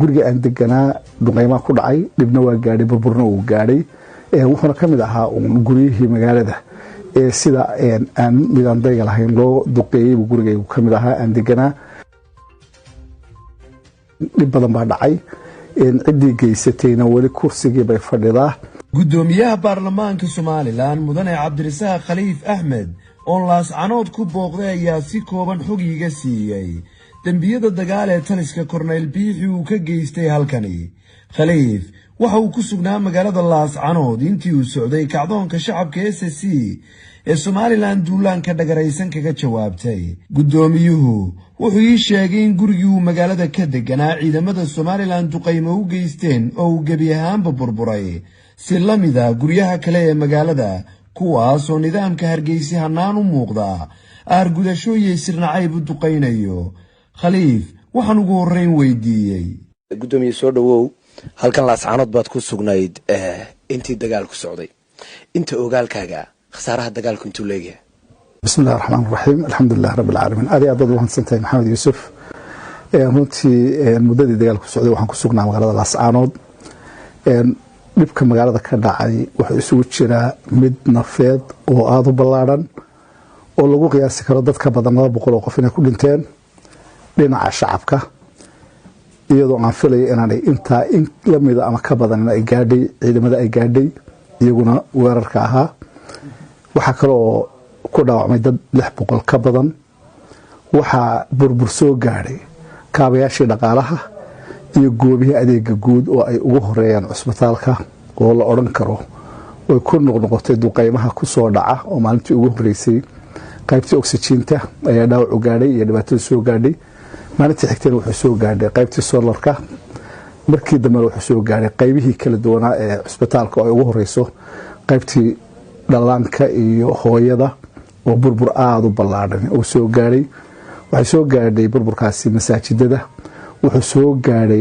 Guriga aan deganaa duqeymaa ku dhacay, dhibna waa gaadhay, burburna uu gaadhay. Wuxuuna ka mid ahaa uun guryihii magaalada ee sida aan midaandayga lahayn loo duqeeyey buu gurigaygu ka mid ahaa aan deganaa. Dhib badan baa dhacay, ciddii geysatayna weli kursigii bay fadhidaa. Guddoomiyaha baarlamaanka Somalilan, Mudane Cabdirasaaq Khaliif Axmed, oo Laascanood ku booqday, ayaa si kooban xog iiga siiyey dembiyada dagaal ee taliska Korneyl Biixi uu ka geystay halkani. Khaliif waxa uu ku sugnaa magaalada Laascanood intii uu socday kacdoonka shacabka SSC ee Somalilan duulaanka dhagaraysan kaga jawaabtay. Guddoomiyuhu wuxuu ii sheegay in gurigii uu magaalada ka deganaa ciidamada Somalilan duqaymo u geysteen oo uu gebi ahaanba burburay, si la mida guryaha kale ee magaalada, kuwaas oo nidaamka Hargeysi hannaan u muuqda aargudasho iyo isirnacayb u duqaynayo. Khaliif waxaan ugu horrayn weydiiyey: Guddoomiye, soo dhowow. Halkan Laascaanood baad ku sugnayd intii dagaalku socday. Inta ogaalkaaga, khasaaraha dagaalku intuu leegyahay? Bismi illahi raxmaan raxiim, alxamdulilah rabbi alcaalamiin. Aad iyo aad baad umahadsantahay, Maxamed Yuusuf. Runtii muddadii dagaalku socday waxaan ku sugnaa magaalada Laascaanood. Dhibka magaalada ka dhacay wuxuu isugu jiraa mid nafeed oo aada u ballaadhan, oo lagu qiyaasi karo dad ka badan 200 oo qof inay ku dhinteen dhinaca shacabka, iyadoo aan filaya inaanay intaa in lamida ama ka badan ay gaadhay ciidamada ay gaadhay iyaguna weerarka ahaa. Waxaa kaleoo ku dhaawacmay dad 600 ka badan. Waxaa burbur soo gaadhay kaabayaashii dhaqaalaha iyo goobihii adeega guud, oo ay ugu horeeyaan cusbitaalka, oo la odhan karo way ku noqnoqotay duqeymaha ku soo dhaca, oo maalintii ugu horeysay qaybtii oxygen-ta ayaa dhaawacu gaadhay iyo dhibaatada soo gaadhay. Maalintii xigtayna wuxuu soo gaadhay qaybtii solar-ka. Markii dambena wuxuu soo gaadhay qaybihii kala duwanaa ee cusbitaalka, oo ay ugu horeyso qaybtii dhallaanka iyo hooyada, oo burbur aada u ballaadhan uu soo gaadhay. Waxay soo gaadhay burburkaasi masaajidada, wuxuu soo gaadhay